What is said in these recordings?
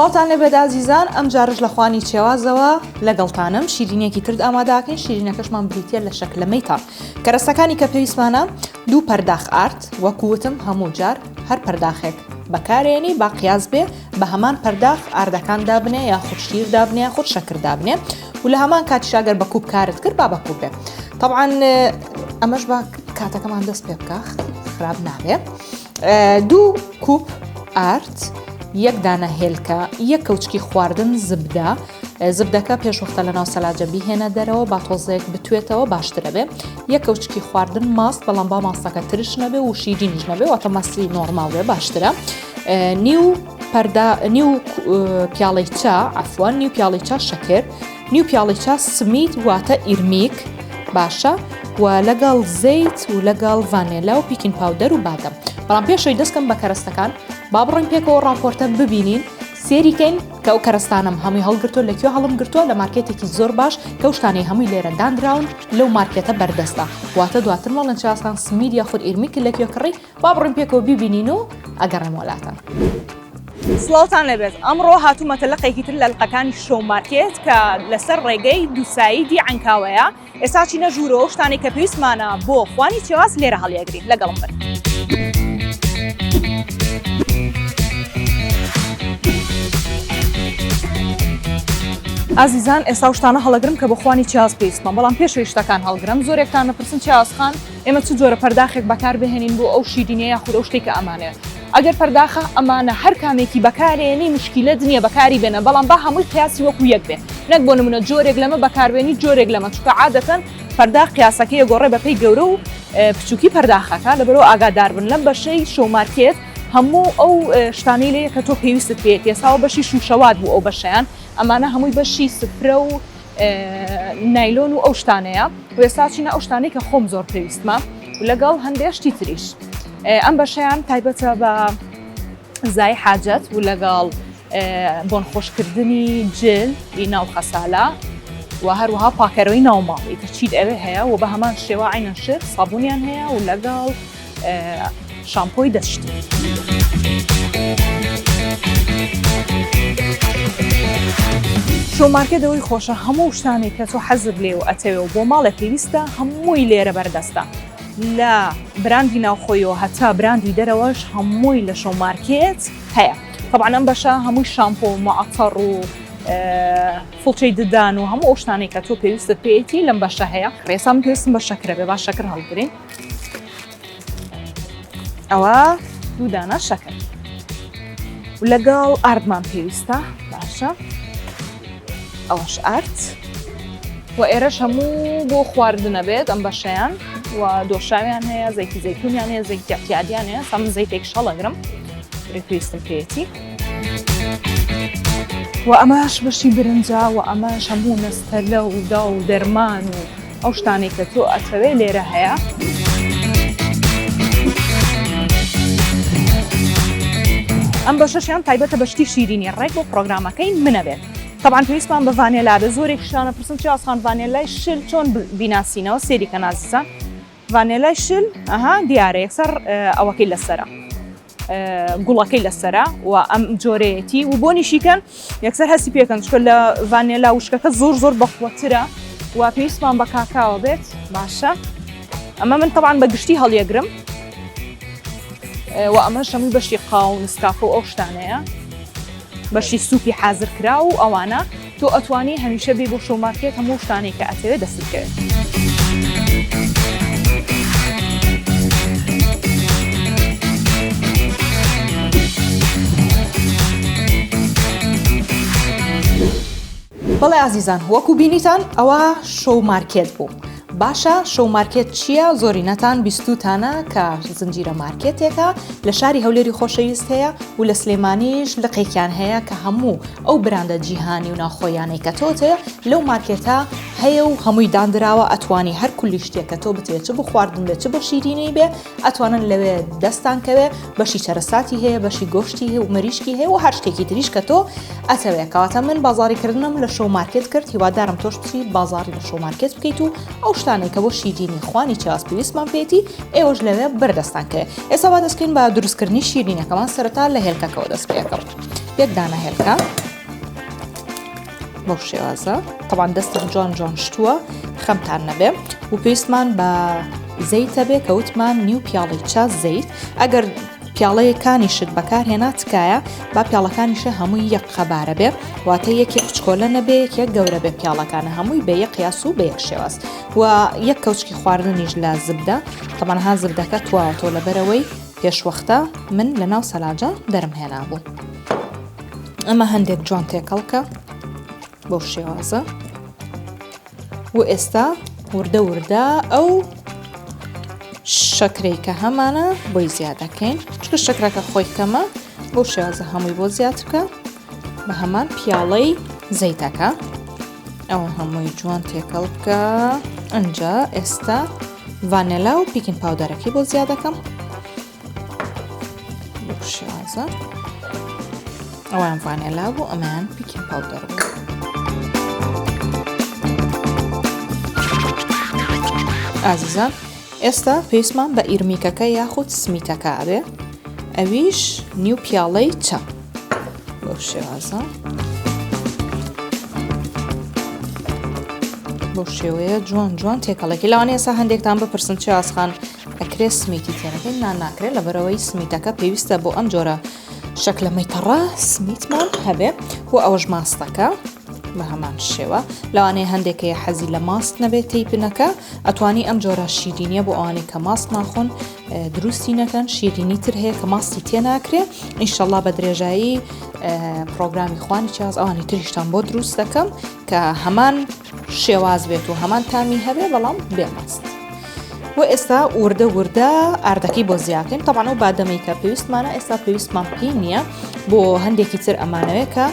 سڵاوتان لێبێت ئازیزان ئەم جارش لە خوانی چێوازەوە لەگەڵتانم شیرینێکی ترت ئاماداکەین شیرینەکەشمان بریتە لە شەکلەمەی تاڕ کەرەستەکانی کە پێویستمانە دوو پەرداخ ئارد وەکو وتم هەموو جار هەر پەرداخێک بەکارێنی با قیاس بێ بە هەمان پەرداخ ئاردەکان دابنێ یاخود شیر دابنێ یاخود شەکر دابنێ و لە هەمان کاتیشا گەر بە کوپ کارت کرد با بە کوپ بێ طبعا ئەمەش با کاتەکەمان دەست پێ بکە خراپ نابێ دوو کوپ ئارد یەک دانە هێلکە یەک کەوچکی خواردن زبدە زبدەکە پێشوەختە لە ناو سەلاجە بیهێنە دەرەوە با تۆزێک بتوێتەوە باشترە بێ یەک کەوچکی خواردن ماست بەڵام با ماستەکە ترش نەبێ و شیرینیش نەبێ واتە ماستی نۆرماڵ بێ باشترە نیو پەردا نیو پیاڵەی چا عەفوەن نیو پیاڵەی چا شەکر نیو پیاڵەی چا سمید واتە ئیرمیک باشە و لەگەڵ زەیت و لەگەڵ ڤانێلا و baking powder و بادەم بەڵام پێشەوەی دەستکەم بە کەرەستەکان با بڕۆین پێکەوە ڕاپۆرتە ببینین سێریکەین کە ئەو کەرەستانەم هەمووی هەڵگرتووە لە کوێ هەڵم گرتووە لە مارکێتێکی زۆر باش کە ئەو شتانەی هەمووی لێرە دانراون لەو مارکێتە بەردەستە واتە دواتر مەڵێن چاسان سمید یاخود ئیرمیک لە کوێ کڕی با بڕۆین پێکەوە بیبینین و ئەگەڕێمەوە لاتان. سڵاوتان لێبێت ئەمڕۆ هاتوومەتە لقێکی تر لە لقەکانی شۆو مارکێت کە لەسەر ڕێگەی دووسایدی عەنکاوەیە ئێستا چینە ژوورەوە و شتانێک کە پێویستمانە بۆ خوانی چێواز لێرە هەڵیەگرین لەگەڵم بن. ئازیزان ئێستا شتانە هەڵەگرم کە بۆ خوانی چیاز پێویستمە بەڵام پێشەوەی شتەکان هەڵگرم زۆرێکتان نەپرسن چیاز خان ئێمە چ جۆرە پەرداخێک بەکار بهێنین بۆ ئەو شیرینیە یاخود ئەو شتێک کە ئەمانەوێت ئەگەر پەرداخە ئەمانە هەر کامێکی بەکارێنی مشکیلەت نییە بەکاری بێنە بەڵام با هەمووی قیاسی وەکو یەک بێ نەک بۆ نمونە جۆرێک لەمە بەکاربێنی جۆرێک لەمە چونکە عادەتەن پەرداخ قیاسەکەی ئەگۆڕێ بەپێی گەورە و بچوکی پەرداخەکە لەبەرەوە ئاگادار بن لەم بەشەی شۆو مارکێت هەموو ئەو شتانەی لێیە کە تۆ پێویستت پێیەتی ئێستا بەشی شوشەوات بوو ئەو بەشەیان ئەمانە هەمووی بەشی سفرە و نایلۆن و ئەو شتانەیە و ئێستا چینە ئەو شتانەی کە خۆم زۆر پێویستمە و لەگەڵ هەندێک شتی تریش ئەم بەشەیان تایبەتە بە زای حاجەت و لەگەڵ بۆن خۆشکردنی جل ی ناو خەسالە و هەروەها پاکەرەوەی ناو ماڵ ئیتر چیت ئەوێ هەیە و بە هەمان شێوە عینەن شت سابونیان هەیە و لەگەڵ شامپۆی دەستشتن. شۆو مارکێت ئەوەی خۆشە هەموو شتانێک کە تۆ حەزت لێ و ئەتەوێ و بۆ ماڵێ پێویستە هەمووی لێرە بەردەستە لە براندی ناوخۆیەوە هەتا براندی دەرەوەش هەمووی لە شۆو مارکێت هەیە طبعا ئەم بەشە هەمووی شامپۆ و معەتەڕ و فڵچەی ددان و هەموو ئەو شتانەی کە تۆ پێویستت پێیەتی لەم بەشە هەیە ڕێسا من پێویستم بە شەکرە بێ با شەکر هەڵگرین ئەوە دوو دانە شەکر و لەگەڵ ئاردمان پێویستە باشە ئەوەش ئارد و ئێرەش هەموو بۆ خواردنە بێت ئەم بەشەیان و دۆشاویان هەیە زەیتی زەیتونیان هەیە زەیتی اعتیادیان هەیە سام زەیتێک شەڵەگرم پێویستم پێیەتی و ئەمەش بەشی برنجە و ئەمەش هەموو نەستەلە و دا و دەرمان و ئەو شتانەی کە تۆ ئەتەوێ لێرە هەیە. ئەم بەشەشیان تایبەتە بە شتی شیرینی ڕێک بۆ پڕۆگرامەکەی منە بێت تەبعەن پێویستمان بە ڤانێلا بێ زۆرێک شتانە پرسن چیاس خان ڤانێلای شل چۆن بیناسینەوە سێری کە نازیزان ڤانێلای شل ئەها دیارە یەکسەر ئەوەکەی لەسەرە گوڵەکەی لەسەرە و ئەم جۆرەیەتی و بۆنیشی کەن یەکسەر هەستی پێکەن چکە لە ڤانێلا وشکەکە زۆر زۆر بەخوەترە و پێویستمان بە کاکاوە بێت باشە ئەمە من تەبان بە گشتی هەڵیەگرم و ئەمە هەمووی بەشی قاو و نسکافە و ئەو شتانەیە بەشی سوپی حازر کرا و ئەوانە تۆ ئەتوانی هەمیشە بێی بۆ شۆو مارکێت هەموو شتانەی کە ئەتەوێ دەستت بکەوێت. بەڵێ ئازیزان وەکو بینیتان ئەوە شۆو مارکێت بوو باشە شۆو مارکێت چییە؟ زۆرینەتان بیستوتانە کە زنجیرە مارکێتێکە لە شاری هەولێری خۆشەویست هەیە و لە سلێمانیش لقێکیان هەیە کە هەموو ئەو براندە جیهانی و ناوخۆیانەی کە تۆ تێ لەو مارکێتە هەیە و هەمووی داندراوە ئەتوانی هەر کولی شتێک کە تۆ بتەوێت چ بۆ خواردن بێت چ بۆ شیرینی بێ ئەتوانن لەوێ دەستان کەوێ بەشی چەرەساتی هەیە بەشی گۆشتی هەیە و مریشکی هەیە و هەر شتێکی تریش کە تۆ ئەتەوێ کەواتە من بازاری کردنم لە شۆ مارکێت کرد هیوادارم تۆش بچی بازاری لە شۆ مارکێت بکەیت و ئەو شتانەی کە بۆ شیرینی خوانی چاس پێویستمان پێێتی ئێوەش لەوێ بەردەستان کەوێ ئێستا با دەستکەین بە دروستکردنی شیرینەکەمان سەرەتا لە هێلکەکەوە دەست پێەکەم یەک دانە هێلکە بەو شێوازە تەوان دەستم جوان جوان شتووە خەمتان نەبێ و پێویستمان بە زەیتە بێ کەوتمان نیو پیاڵی چا زەیت ئەگەر پیاڵەیەکانیشت بەکارهێنا تکایە با پیاڵەکانیشە هەمووی یەک قەبارە بێ واتە یەکێک بچکۆلە نەبێ یەکێک گەورە بێ پیاڵەکانە هەمووی بە یەک قیاس و بە یەک شێواز و یەک کەوچکی خواردنیش لە زبدە تەمان ها زبدەکە تواوەتەوە لەبەرەوەی پێشوەختە من لە ناو سەلاجە دەرم هێنابوو ئەمە هەندێک جوان تێکەڵکە بەو شێوازە و ئێستا وردە وردە ئەو شەکرەی کە هەمانە بۆی زیاد دەکەین چکە شەکرەکە خۆی کەمە بۆ شێوازە هەمووی بۆ زیاد بکە بە هەمان پیاڵەی زەیتەکە ئەوە هەمووی جوان تێکەڵ بکە ئەجا ئێستا ڤانێلا و baking powder ەکەی بۆ زیاد دەکەم شێوازە ئەویان ڤانێلا بوو ئەمەیان baking powder بوو. ئازیزان ئێستا پێویستمان بە ئیرمیکەکە یاخود سمیتەکە ئەبێ ئەویش نیو پیاڵەی چا بەو شێوازە بەو شێوەیە جوان جوان تێکەڵێکی لەوانەیە ئێستا هەندێکتان بپرسن چێوازخان ئەکرێ سمیتی تێنەکەین نا ناکرێت لەبەرەوەی سمیتەکە پێویستە بۆ ئەم جۆرە شەکلەمەی تەڕە سمیتمان هەبێ و ئەوەش ماستەکە بە هەمان شێوە لەوانەیە هەندێک هەیە حەزی لە ماست نەبێت تەیپنەکە ئەتوانی ئەم جۆرە شیرینیە بۆ ئەوانەی کە ماست ناخۆن دروستی نەکەن شیرینی تر هەیە کە ماستی تێ ناکرێ ئینشەڵا بە درێژایی پرۆگرامی خوانی چاز ئەوانی تریشتان بۆ دروست دەکەم کە هەمان شێواز بێت و هەمان تامی هەبێ بەڵام بێ ماست. و ئێستا وردە وردە ئاردەکەی بۆ زیاکەین تەبعەن ئەو بادەمەی کە پێویستمانە ئێستا پێویستمان پێی نییە بۆ هەندێکی تر ئەمانەوێت کە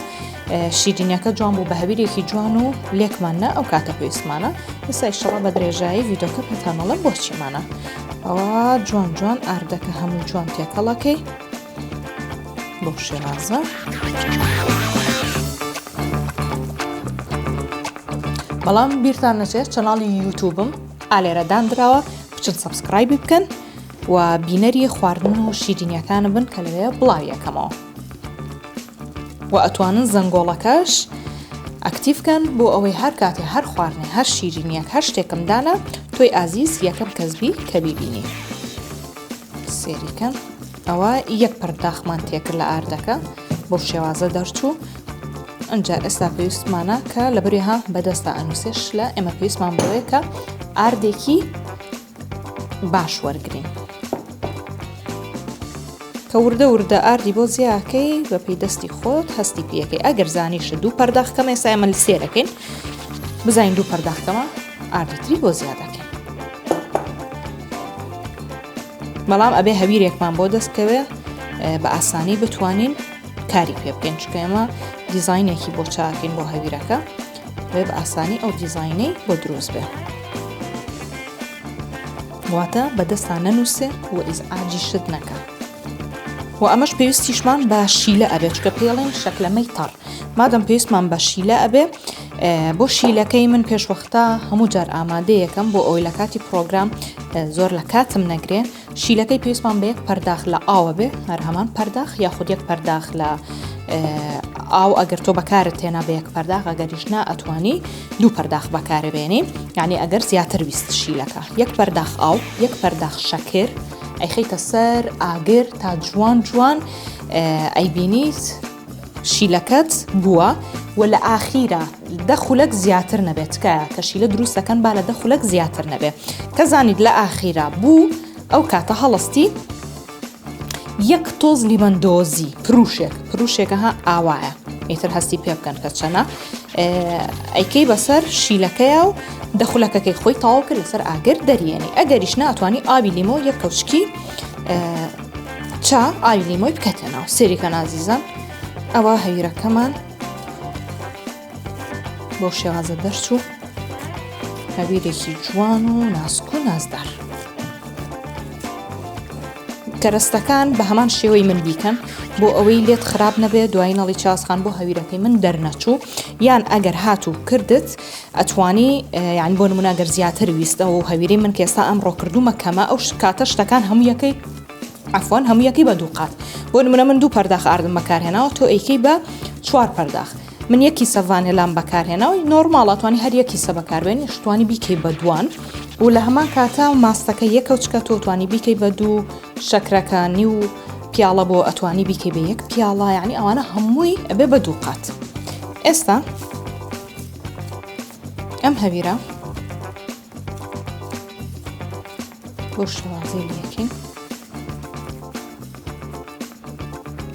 شیرینەکە جوان بوو بە هەویرێکی جوان و لێکمان نا ئەو کاتە پێویستمانە ئێستا ئیشەڵا بە درێژایی ڤیدۆکە پێتانەڵێم بۆچیمانە ئەوە جوان جوان ئاردەکە هەموو جوان تێکەڵەکەی بەو شێوازە. بەڵام بیرتان نەچێت channel ی یوتوبم ئالێرە داندراوە بچن subscribe ی بکەن و بینەری خواردن و شیرینیەکان بن کە لەوێ بڵاویەکەمەوە و ئەتوانن زەنگۆڵەکەش active کەن بۆ ئەوەی هەر کاتێ هەر خواردنێ هەر شیرینیەک هەر شتێکم دانا تۆی ئازیز یەکەم کەس بی کە بیبینی سێریکەن ئەوە یەک پەرداخمان تێکرد لە ئاردەکە بەو شێوازە دەرچوو ئەجا ئێستا پێویستمانە کە لە بەری ها بەدەستا ئەنووسێ شلە ئێمە پێویستمان بەوەیە کە ئاردێکی باش وەرگین کە وردە وردە ئاردی بۆ زیاکەی بە پێی دەستی خۆت هەستی پێەکەی ئەگەر زانیشە دوو پەرداخ کەمە ئێستا ئێمە سێرەکەین بزانین دوو پەرداخ کەمە ئاردی تری بۆ زیادەکەین بەڵام ئەبێ هەویرێکمان بۆ دەست کەوێ بە ئاسانی بتوانین کاری پێ بکەین چونکە ئێمە دیزاینێکی بۆ چاکەین بۆ هەویرەکە بێ بە ئاسانی ئەو دیزاینەی بۆ دروست بێ واتە بەدەستان نەنووسێ و ئیزعاجی شت نەکە و ئەمەش پێویستیشمان بە شیلە ئەبێت چکە پێڵێن شەکلەمەی تەڕ مادەم پێویستمان بە شیلە ئەبێ بۆ شیلەکەی من پێشوەختە هەموو جار ئامادەیەکەم بۆ ئەوەی لە کاتی پرۆگرام زۆر لە کاتم نەگرێ شیلەکەی پێویستمان بە یەک پەرداخ لە ئاوە بێ هەر هەمان پەرداخ یاخود یەک پەرداخ لە ئاو ئەگەر تۆ بەکارت تێنا بە یەک پەرداخ ئەگەریش نا ئەتوانی دوو پەرداخ بەکاربێنی یعنی ئەگەر زیاتر ویست شیلەکە یەک پەرداخ ئاو یەک پەرداخ شەکر ئەیخەیتە سەر ئاگر تا جوان جوان ئەیبینیت شیلەکەت بووە و لە ئاخیرا دە خولەک زیاتر نەبێت تکایە کە شیلە دروست دەکەن با لە دە خولەک زیاتر نەبێت کە زانیت لە ئاخیرا بوو ئەو کاتە هەڵستی یەک تۆز لیمەندۆزی پروشێک پروشێکە ها ئاوایە ئیتر هەستی پێ بکەن کە چەنە ئەیکەی بەسەر شیلەکەیە و دە خولەکەکەی خۆی تەواو کرد لەسەر ئاگر دەریێنی ئەگەریش ناتوانانی ئاوی لیمۆ یەک کەوچکی چا ئاوی لیمۆی بکەتە ناو سێریکە نازیزان ئەوە هەویرەکەمان بۆ شێوازە دەرچوو. هەویرێکی جوان و ناسک و نازدار. کەرەستەکان بە هەمان شێوەی من بیکەن بۆ ئەوەی لێت خراپ نەبێت دوایی نەڵی چاسخان بۆ هەویرەکەی من دەرنەچوو یان ئەگەر هاتوو کردت ئەتوانی یان بۆ نمونە گەر زیاتر ویستەوە و هەویرەی من کێستا ئەمڕۆ کردومە کەمە ئەو کاتە شتەکان هەموویەکەی عفوان هەموویەکەی بە دوو قات بۆ نمونە من دوو پەرداخ ئاردم بەکارهێناوە تۆ ئەیکەی بە چوار پەرداخ من یەک کیسە ڤانێلام بەکارهێناوە نۆرماڵ ئەتوانی هەر یەک کیسە بەکاربێنی شتوانی بیکەی بە دوان و لە هەمان کاتا ماستەکە یەکە و چکە تۆ توانی بیکەی بە دوو شەکرەکە نیو پیاڵە بۆ ئەتوانی بیکەی بە یەک پیاڵە یعنی ئەوانە هەمووی ئەبێ بە دوو قات ئێستا ئەم هەویرە بۆ شێوازەی لەکەین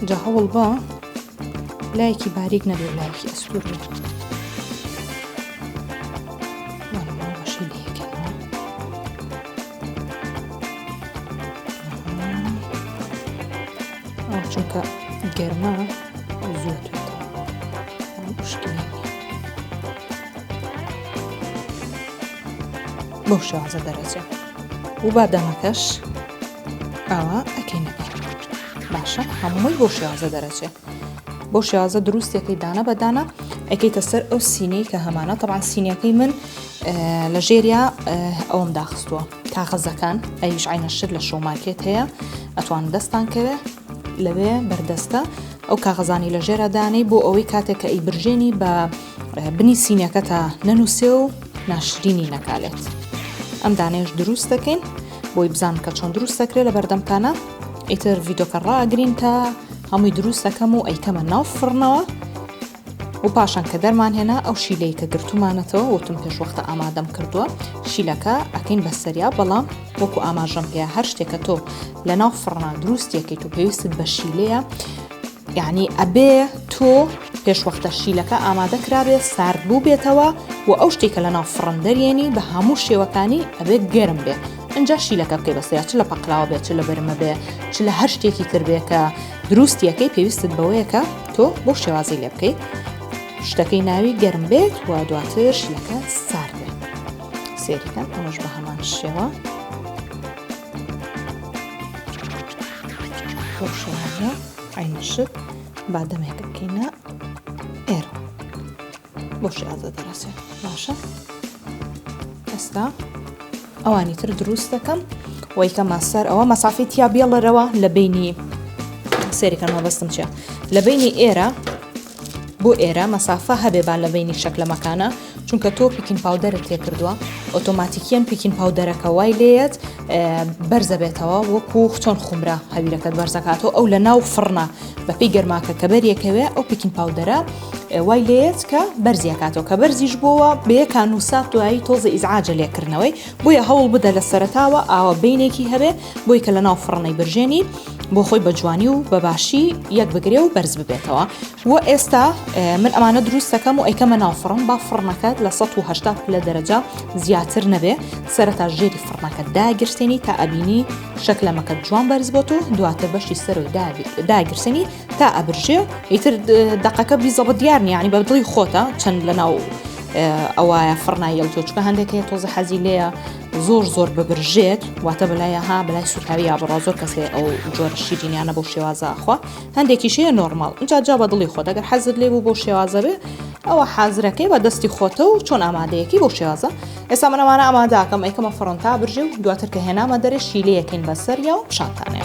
جا هەوڵ بە لایەکی باریک نەبێ و لایەکی ئەستور بێ بەشی لەکەنەوە ئەو چونکە گەرمە زووە توێتەوە پشکنی بەو شێوازە دەرەچێت و بادەمەکەش ئاوا ئەکەینە باشە هەمووی بۆ شێوازە دەرەچێ بۆ شێوازە دروستەکەی دانە بە دانە ئەکەیتە سەر ئەو سینەی کە هەمانە تەبان سینەکەی من لە ژێریا ئەوم داخستووە کاغەزەکان ئەویش عینە شت لە شۆمارکێت هەیە ئەتوان دەستان کەوێ لەوێ بەردەستە ئەو کاغەزانی لە ژێرە دانەی بۆ ئەوەی کاتێک کە ئەیبرژێنی بە بنی سینەکە تا نەنووسێ و ناشرینی نەکالێت ئەم دانەیەش دروست دەکەین بۆی بزان کە چۆن دروست دەکرێت لە بەردەمتانە ئیتر ڤیدۆکە ڕاگرین تا هەمووی دروست دەکەم و ئەیکەمە ناو فڕنەوە و پاشان کە دەرمان هێنا ئەو شیلەی کە گرتومانەتەوە وتم پێشوەختە ئامادەم کردووە شیلەکە ئەکەین بە سەریا بەڵام وەکو ئاماژەم پێ هەر شتێکە تۆ لە ناو فڕنا دروستیەکەیت و پێویستت بە شیلەیە یعنی ئەبێ تۆ پێشوەختە شیلەکە ئامادە کرابێ سارد بوو بێتەوە و ئەو شتێک کە لە ناو فڕن دەرێنی بە هەموو شێوەکانی ئەبێ گەرم بێ ئینجا شیلەکە بکەی بەسەریا چ لە پەقلاوە بێت چ لە بەرمە بێ چ لە هەر شتێکی تر بێ کە دروستیەکەی پێویستت بەوەیە کە تۆ بۆ شێوازی لێ بکەی شتەکەی ناوی گەرم بێت و دواتر شیلەکە سارد بێت سێریکەن ئەوەش بە هەمان شێوە بەو شێوازە عینە شت با دەمێک بکەینە ئێرە بۆ شێوازە دەرەچێت باشە ئێستا ئەوانی تر دروست دەکەم وەیکەمە سەر ئەوە مەسافی تیا بێڵەرەوە لە بینی سێریکەن مەبەستم چیە لە بینی ئێرە بۆ ئێرە مەسافە هەبێ با لە بەینی شەکلەمەکانە چونکە تۆ baking powder ت تێکردووە ئۆتۆماتیکیەن baking powder ەکە وای لێیەت بەرزە بێتەوە وەکو چۆن خومرە هەویرەکەت بەرزەکاتەوە ئەو لە ناو فڕنە بەپێی گەرماکە کە بەریەکەوێ ئەو baking powder ە وای لێیەت کە بەرزیەکاتەوە کە بەرزیش بۆوە بەیەکان و سات دوایی تۆزە ئیزعاجە لێکردنەوەی بۆیە هەوڵ بدە لە سەرەتاوە ئاوا بینێکی هەبێ بۆی کە لە ناو فڕنەی برژێنی بۆ خۆی بە جوانی و بە باشی یەک بگرێ و بەرز ببێتەوە و ئێستا من ئەمانە دروست دەکەم و ئەیکەمە ناو فڕن با فڕنەکەت لە 180 پلە دەرەجە زیاتر نەبێ سەرەتا ژێری فڕنەکە داگرسێنی تا ئەبینی شەکلەمەکە جوان بەرز بۆت و دواتر بەشی سەرۆی داگرسێنی تا ئەبرژێ ئیتر دەقەکە بیزەبە دیار نییە ینی بە دڵی خۆتە چەند لە ناو ئەوایە فڕنایەڵ تۆ چکە هەندێک هەیە تۆزە حەزی لێیە زۆر زۆر ببرژێت واتە بەلایە ها بەلای سوتاوی یا بڕا زۆر کەسێ ئەو جۆرە شیرینیانە بەو شێوازە ئەخوا هەندێکیش هەیە نۆرماڵ ئینجا جا بە دڵی خۆت ئەگەر حەزت لێ بوو بەو شێوازە بێ ئەوە حازرەکەی بە دەستی خۆتە و چۆن ئامادەیەکی بەو شێوازە ئێستا من ئەمانە ئامادەکەم ئەیکەمە فڕن تا برژێ و دواتر کە هێنامە دەرێ شیلەیەکەین بەسەریا و پیشانتانێ.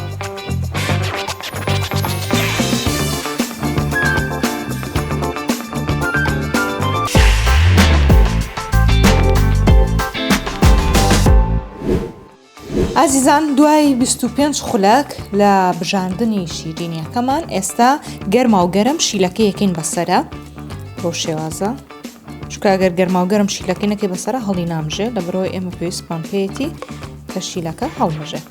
ئازیزان دوای 25 خولەک لە بژاندنی شیرینیەکەمان ئێستا گەرما و گەرم شیلەکە یەکەین بەسرە بەو شێوازە چکە گەر گەرما و گەرم شیلەکەی نەکەی بەسرە هەڵی نامژێ لە برۆی ئێمە پێویستمان پێیەتی کە شیلەکە هەڵمژێ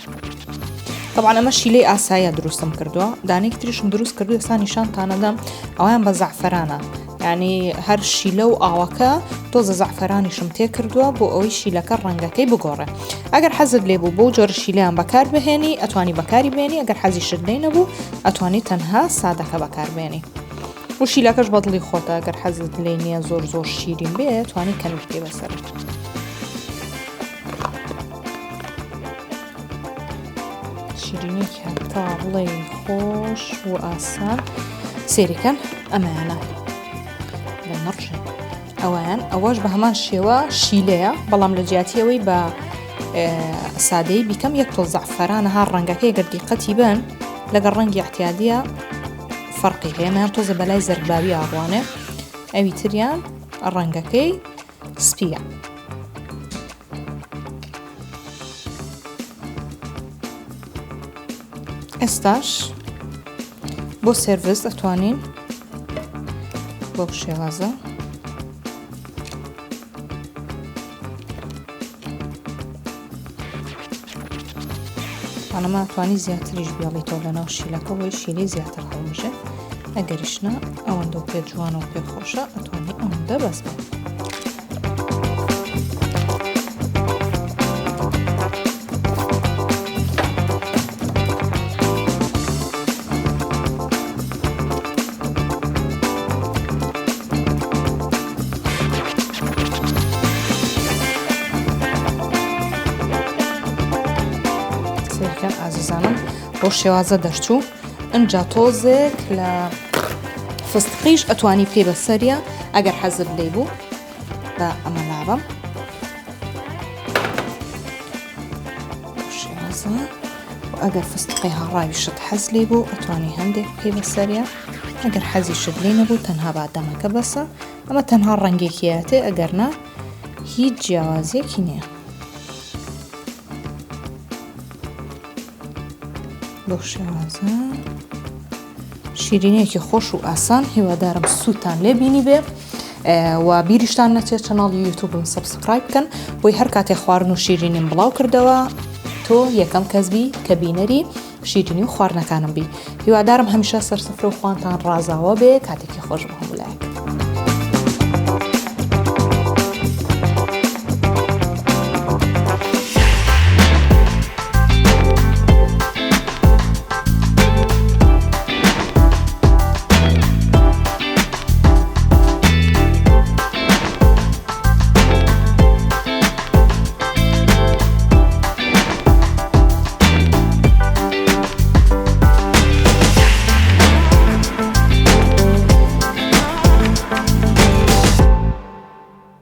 طبعا ئەمە شیلەی ئاساییە دروستم کردووە دانێک تریشم دروست کردو ئێستا نیشانتانەدەم ئەویان بە زەعفەرانە یعنی هەر شیلە و ئاوەکە تۆزە زەعفەرانیشم تێ کردووە بۆ ئەوەی شیلەکە ڕەنگەکەی بگۆڕێ ئەگەر حەزت لێ بوو بۆ جۆرە شیلیان بەکار بهێنی ئەتوانی بەکاری بێنی ئەگەر حەزیشت لێ نەبوو ئەتوانی تەنها سادەکە بەکاربێنی و شیلەکەش بەدڵی خۆتە ئەگەر حەزت لێ نییە زۆر زۆر شیرین بێ توانی کەمی بکەی بەسەر. شیرینیەکی هەتا بڵێی خۆش و ئاسان سێریکەن ئەمەیانە لە نەڕژێن ئەویان ئەوەش بە هەمان شێوە شیلەیە بەڵام لە جیاتیەوەی بە سادەی بیکەم یەک تۆ زەعفەرانە ها ڕەنگەکەی گەر دیقەتی بن لەگەڵ ڕەنگی اعتیادیە فەرقی هەیە میان تۆزە بەلای زەردباوی ئاڕوانێ ئەوی تریان ڕەنگەکەی سپیە. ئێستاش بۆ سێرڤس ئەتوانین بەو شێوازە ئەمە توانی زیاتریش بێڵیتەوە لە ناو شیلەکە بۆی شیلی زیاتر هەڵمژێ ئەگەریشنا ئەوەندە پێ جوانە و پێ خۆشە ئەتوانی ئەوەندە بەس بێت. سەیرکەن ئازیزانم بەو شێوازە دەرچوو ئەجا تۆزێک لە فستقیش ئەتوانی بکەی بە سەریە ئەگەر حەزت لێی بوو بە ئەمە لابەم شێوازە ئەگەر فستقی هاڕاویشت حەز لێ بوو ئەتوانی هەندێک بکەی بە سەریە ئەگەر حەزیشت لێ نەبوو تەنها بادەمەکە بەسە ئەمە تەنها ڕەنگێکیەتێ ئەگەر نا هیچ جیاوازیەکی نییە بەو شێوازە شیرینیەکی خۆش و ئاسان هیوادارم سوودتان لێ بینی بێ و بیریشتان نەچێت channel ی یوتوبم subscribe بکەن بۆی هەر کاتێ خواردن و شیرینیم بڵاو کردەوە تۆ یەکەم کەس بی کە بینەری شیرینی و خواردنەکانم بی هیوادارم هەمیشە سەرسفرە و خوانتان ڕازاوە بێ کاتێکی خۆش بۆ هەموو.